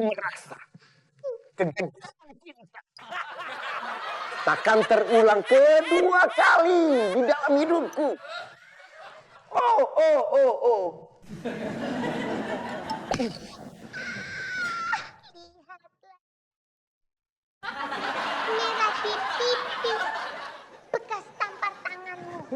merasa kegagalan cinta takkan terulang kedua kali di dalam hidupku. Oh. Lihatlah merah di pipi bekas tampar tanganmu.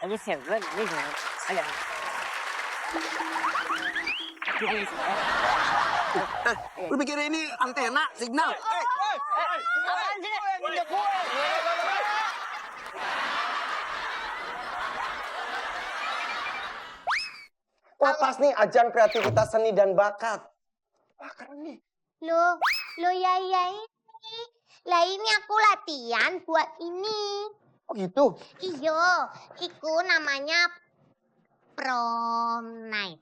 Ini seven, ini agak. Lu pikir ini antena, signal? Wah, pas nih ajang kreativitas seni dan bakat. Wah, keren nih. Loh ya ini. Lah ini aku latihan buat ini. Oh gitu? Iyo, iku namanya prom night.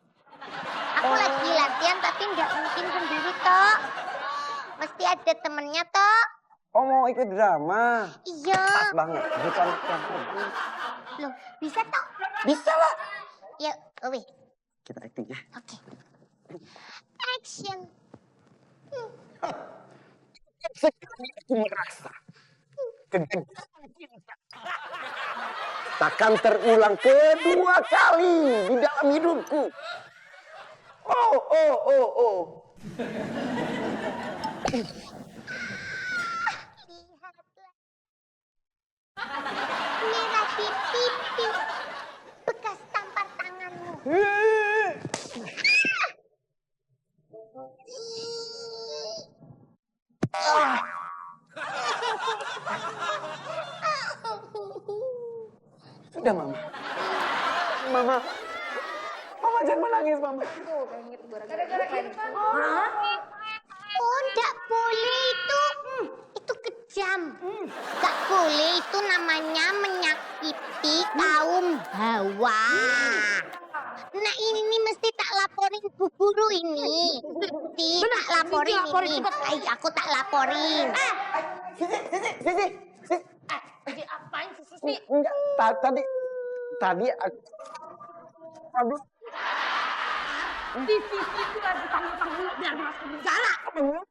Aku lagi latihan tapi nggak mungkin sendiri toh. Mesti ada temennya toh. Oh, mau ikut drama? Iya. Pas banget, bukan yang Loh, bisa toh? Bisa lah. Yuk, wih. Kita acting ya. Oke. Action. Sekali aku merasa kegagalan cinta takkan terulang kedua kali di dalam hidupku. Oh. Lihatlah merah di pipi bekas tampar tanganmu. Sudah, Mama. Mama jangan menangis, Mama. Oh, enggak boleh itu. Itu kejam. Enggak boleh, itu namanya menyakiti kaum hawa. Nah ini nih mesti tak laporin Bu Guru ini. Mesti tak laporin ini. Ay, aku tak laporin. Sisi. Jadi apain sih Susi? Enggak, tadi aku... Aduh. Sisi itu lagi panggil biar masuk penjara. Bohong.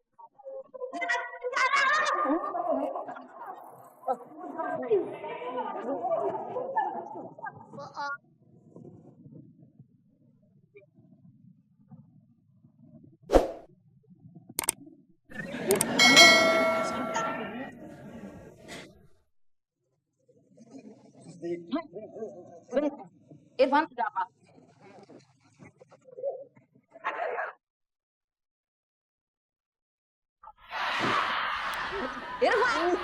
Irfan sudah apa? Irfan!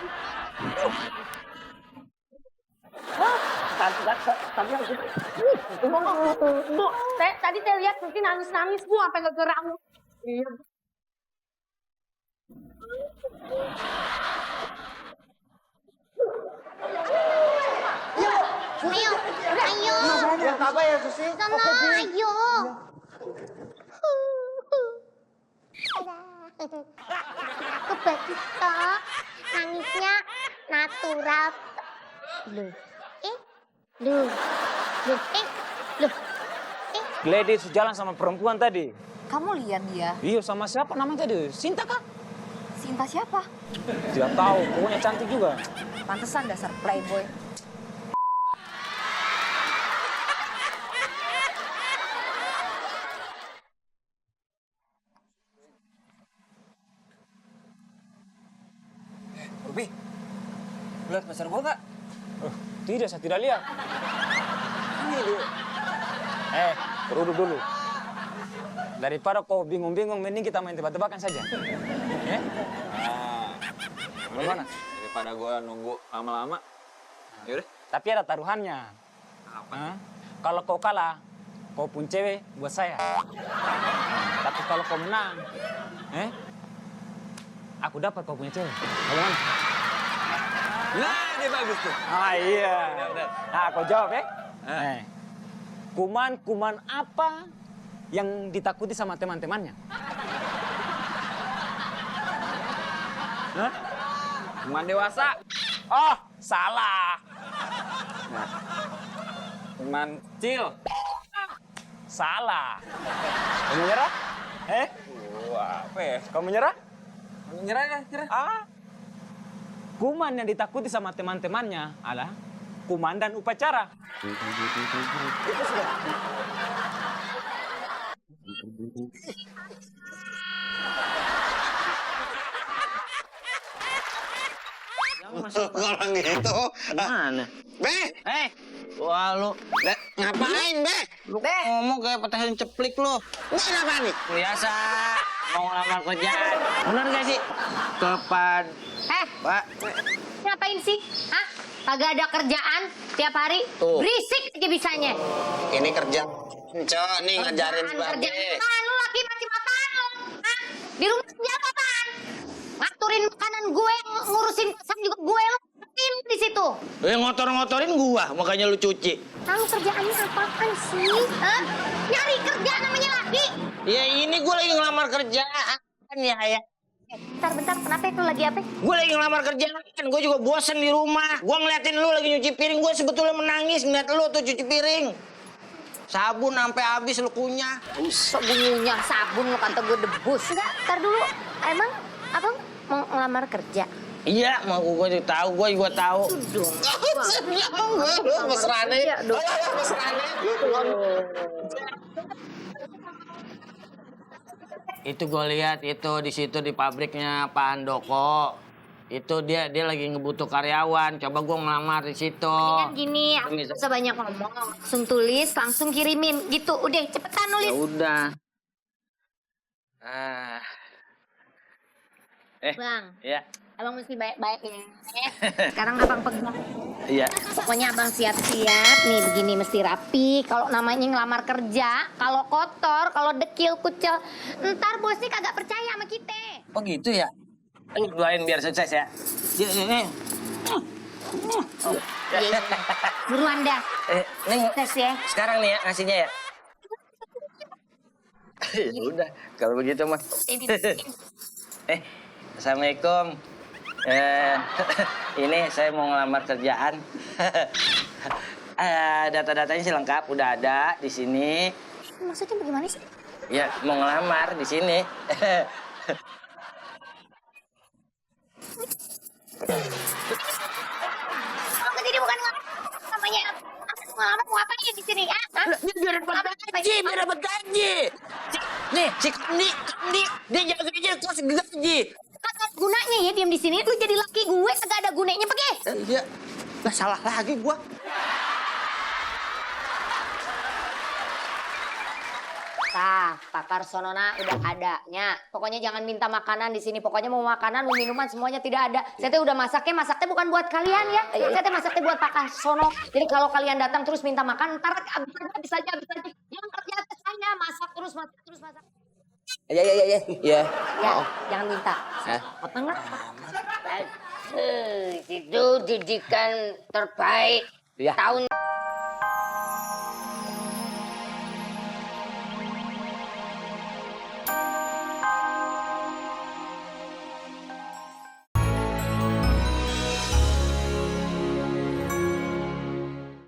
Tante Tapi aku... Bu, tadi saya lihat Susi nangis-nangis, Bu, sampai ngegerak. Iya. Ayo, ayo. Yang tabah ya, Susi. Sana, ayo. Aku bagus toh. Nangisnya natural. Loh. Loh. Loh. Loh. Gladys jalan sama perempuan tadi. Kamu lihat dia? Iya, sama siapa namanya tadi? Sinta kah? Sinta siapa? Tidak tahu, pokoknya cantik juga. Pantesan dasar playboy. Ruby, lihat pacar gua nggak? Oh, tidak, saya tidak lihat. Ini dia. Duduk dulu. Daripada kau bingung-bingung, mending kita main tebak-tebakan saja. Ya? Bagaimana? Daripada gua nunggu lama-lama. Yaudah. Tapi ada taruhannya. Apa? Kalau kau kalah, kau pun cewek buat saya. Tapi kalau kau menang, aku dapat kau punya cewek. Bagaimana? Nah, dia bagus tuh. Ah iya. Udah. Nah, kau jawab ya. Kuman apa yang ditakuti sama teman-temannya? Hah? Kuman dewasa. Oh, salah. Kuman kecil. Salah. Kau menyerah? Apa ya? Kau menyerah? Nyerah ya, nyerah. Kuman yang ditakuti sama teman-temannya adalah komandan upacara. Itu sudah. Orang itu. Mana? Be! Wah lu, ngapain Be? Lu ngomong kayak petasan ceplik lu. Be apa nih? Biasa mau ngelamar kerjaan. Bener gak sih? Kepada Pak. Ngapain sih? Hah? Kagak ada kerjaan tiap hari? Tuh. Berisik aja bisanya. Ini kerja. Cok, nih ngajarin Kerjaan, Babe. kerjaan. Lu laki mati-mataan lu. Hah? Di rumah kerja apaan? Ngaturin makanan gue, ngurusin kosan juga gue. Lu ngapain di situ? Ngotor-ngotorin gua, makanya lu cuci. Lalu kerjaannya apaan sih? Hah? Nyari kerja namanya laki. Ya ini gua lagi ngelamar kerjaan ya. Bentar, kenapa itu lagi apa? Gue lagi ngelamar kerjaan, gue juga bosen di rumah. Gue ngeliatin lu lagi nyuci piring, gue sebetulnya menangis ngeliat lu tuh cuci piring. Sabun sampai habis lu kunyah. Sok bunyinya sabun lu kata gue debus. Enggak, ntar dulu. Emang abang mau ngelamar kerja? Iya, mau gue tahu, gue juga tahu. Dong. Gue mesrane. Iya dong. Mesrane. Itu gue lihat itu di situ di pabriknya Pak Handoko. Itu dia lagi ngebutuh karyawan. Coba gue ngelamar di situ. Mendingan gini, aku bisa banyak ngomong. Langsung tulis, langsung kirimin. Gitu, udah cepetan nulis. Ya udah. Bang, Ya. abang mesti baik-baik ya. Sekarang abang pegang. Iya. Pokoknya abang siap-siap. Nih begini mesti rapi. Kalau namanya ngelamar kerja, kalau kotor, kalau dekil, kucel. Ntar bosnya kagak percaya sama kita. Oh gitu ya? Ayo doain biar sukses ya. Iya. Buruan dah. Nih, Sukses ya. sekarang nih ya ngasihnya ya. Ya udah, kalau begitu mah. Assalamualaikum. Ini saya mau ngelamar kerjaan. Data-datanya sih lengkap, udah ada di sini. Maksudnya bagaimana sih? Ya, mau ngelamar di sini. Oh, jadi bukan namanya ngelamar mau apa nih di sini ya? Hah? Biar dapat gaji, biar dapat gaji. Nih, si Kandi, dia jaga aja kelas gaji. Kagak gunanya ya diam di sini. Lu jadi laki gue kagak ada gunanya pergi. Iya, lah salah lagi gua. Tah, Pak Karsonona udah adanya. Pokoknya jangan minta makanan di sini. Pokoknya mau makanan, mau minuman semuanya tidak ada. Saya teh udah masaknya bukan buat kalian ya. Saya teh masaknya buat Pak Karsono. Jadi kalau kalian datang terus minta makan, ntar habis aja. Yang kerja teh saya masak terus. Ya. Ya, jangan minta. Hah? Potong nggak? Itu didikan terbaik Iya. tahun